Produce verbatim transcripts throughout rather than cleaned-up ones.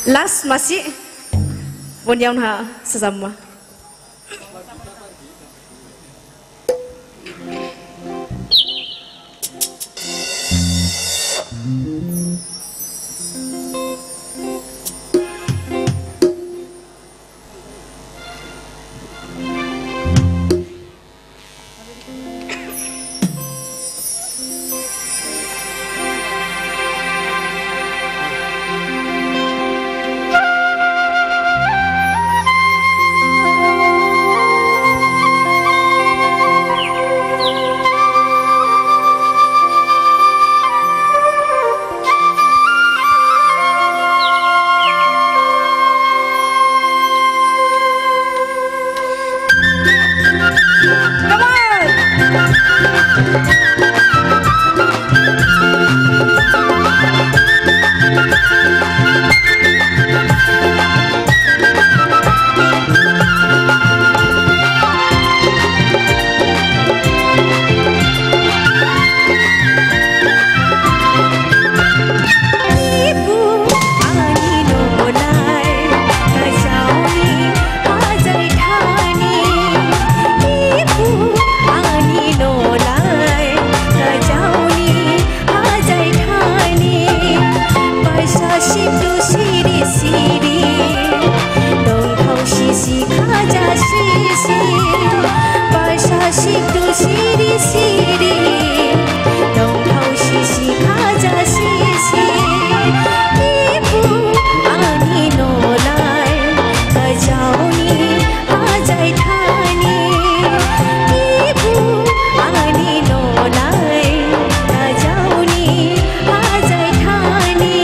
Last masi, boni yaun ha sejamma. Hajai thani, paisa sibdu siri siri, tongthau sisi khaja sisi, paisa sibdu siri siri, tongthau sisi khaja sisi. Ibu ani nolai, kajauni hajai thani, ibu ani nolai, kajauni hajai thani.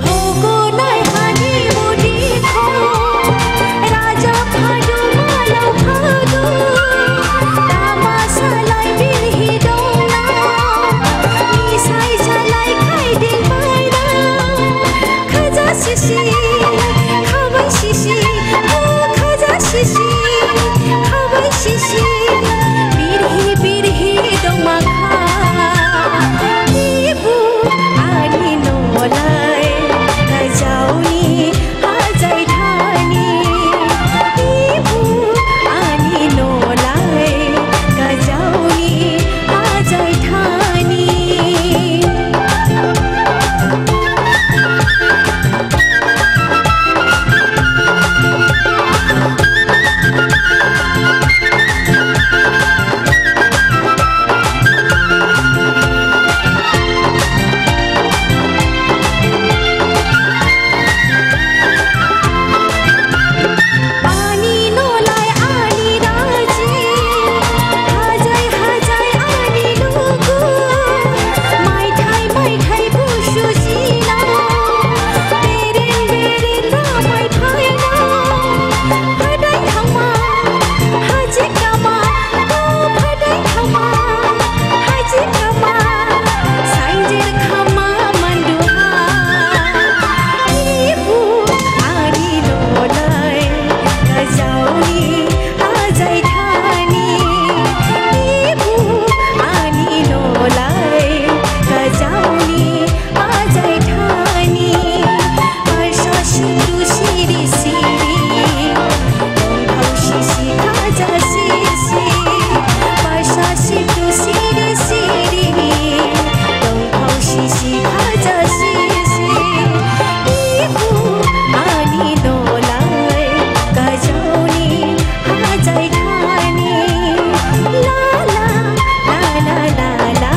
Hogonai hani mudi kho, raja phadu malau phadu, tama salai bilhi dongna, misai salai khai din baina, khaja sisi, khabai sisi, o khaja sisi, khabai sisi, birhi birhi dongma kha. Ani nolai, kajauni hajai thani. Ibu ani nolai, kajauni hajai thani. Ani nolai ani raji, hajai hajai ani lugu, maithai maithai busu jina, beren beren ramai phaina, phadai thangma, haji kama, o phadai thangma, haji kama, sainjer khama manduha. Ibu ani nolai, kajauni hajai thani. Ibu ani nolai, kajauni hajai thani. Paisa sibdu siri siri, tongthau sisi khaja sisi. Paisa sibdu siri siri, tongthau sisi khaja sisi. Ibu ani nolai, kajauni hajai thani. La la, la la la la.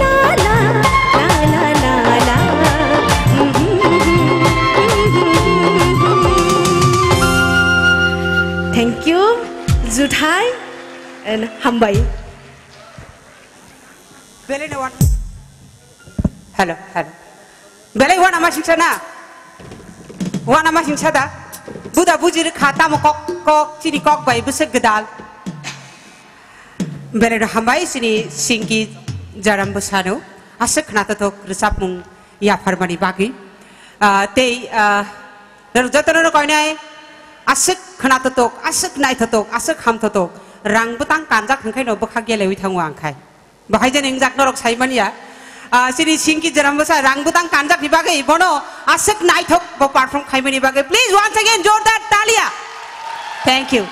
La la, la la la la. Thank you. Juthai and hambai. Belai no wan. Hello, hello. Belai wan ama siksa na. Wana masing sada. Buda buji rwkha tamo kok kok chini kok bai bwswk gwdal. Belai no hambai chini Singki Jaram bwsano. Aswk khna totok rwchapmung yapharmani bagwi. Ah, tei, ah, norok jotono no koinai aswk khna totok, aswk nai totok, aswk ham totok. Rang bwtang kanjak hwnkhe no bwkha gelewi thango ang khai. Bahai jani wngjak norok saimanya. Ah, chini Singki Jaram bwsa rang bwtang kanjakni bagwi bono aswk naithok bo perform khaimani bagwi. Please once again jordar talia. Thank you.